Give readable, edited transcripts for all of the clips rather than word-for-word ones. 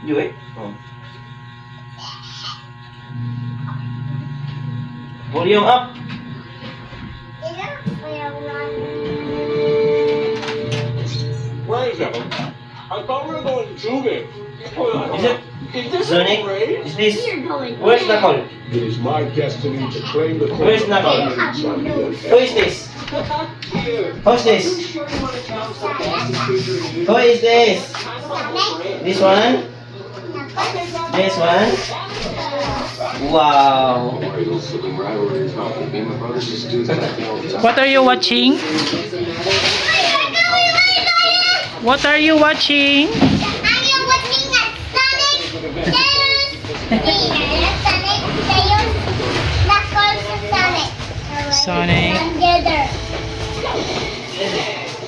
You eh? Oh. Volume up. Where is it? I thought we were going tubing. Is it Is this Sonic? a parade? Is this? You're going Where's Knuckle? It is my destiny to claim the Where's Knuckle? Who is this? Who's Are you this? sure you want to challenge the fastest creature in the Who is this? Kind of on the parade. This one? This one? Wow. What are you watching? What are you watching? I'm watching a Sonic Tails. Sonic Tails. Knuckles, Sonic. Sonic. Together. Sonic.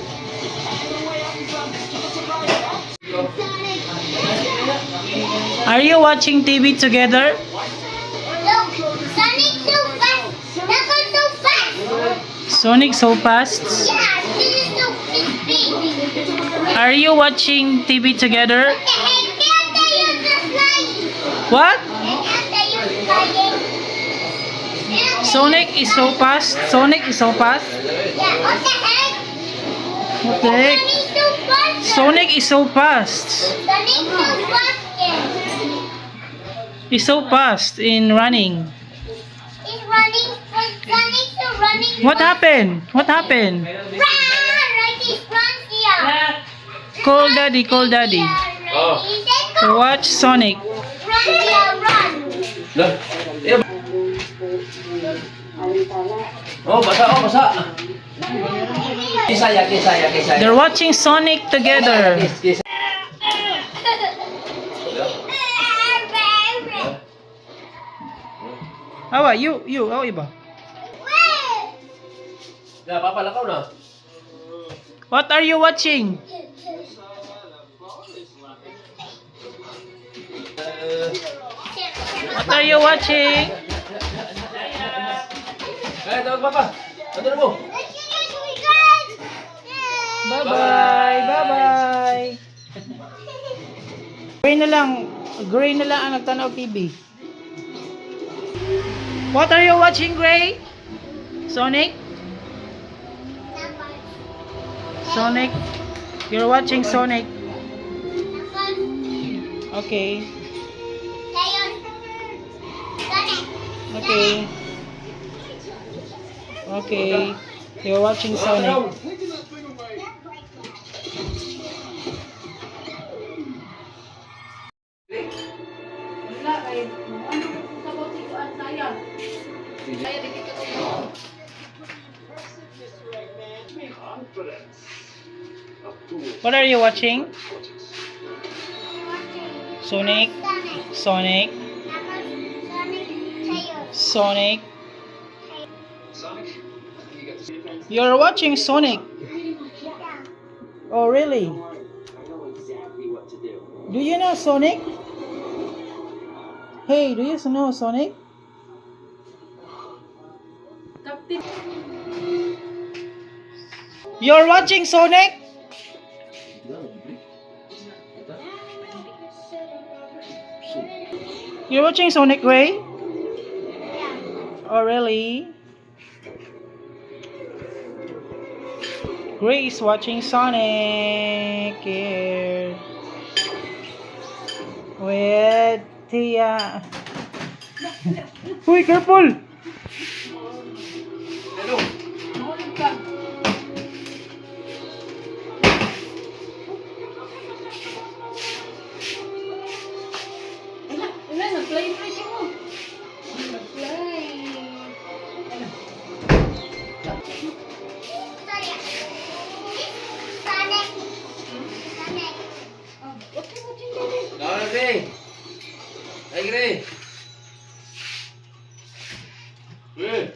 Are you watching TV together? Look, Sonic so fast. Knuckles so fast. Sonic so fast. Yeah, this is so big. Are you watching TV together? What the heck? Can't I use the flying? What? Can't I use flying? Sonic is so fast. Sonic is so fast. Yeah, what the heck? What the heck? Sonic so fast. Sonic is so fast. Sonic so fast. He's so fast in running. He's running. Sonic so running. What happened? What happened? Run! Right, he's run here. Call Daddy, call Daddy. Oh. He said To go. watch Sonic. Run here, run. Lah. Eh. Oh, basa, oh, basa. Kisaya, kisaya, kisaya. They're watching Sonic together. Kiss, kiss. Awa, you, awa iba. Na, papa, lakaw na. What are you watching? What are you watching? Eh, tawag papa. Ano na mo? Bye-bye, bye-bye. Gray na lang ang nagtanaw TV. What are you watching, Gray? Sonic? Sonic? You're watching Sonic. Okay. Okay. Okay. You're watching Sonic. Wala kay ano sa si kuan saya. Saya dili ka ko. What are you watching? Sonic? Sonic? Sonic? You're watching Sonic. Oh, really? Do you know Sonic? Hey, do you know Sonic? Captain. You're watching Sonic? You're watching Sonic, Ray? Oh, really? Gray is watching Sonic here. With Tia. Uy, careful! Mahulog ka. Ala, ala, nag-fly fly siya mo. Nag-fly. Ala. Sonic. Sonic. Oh, okay, watching Daddy. Lakaw na, Gray. Ay, Gray. Gray.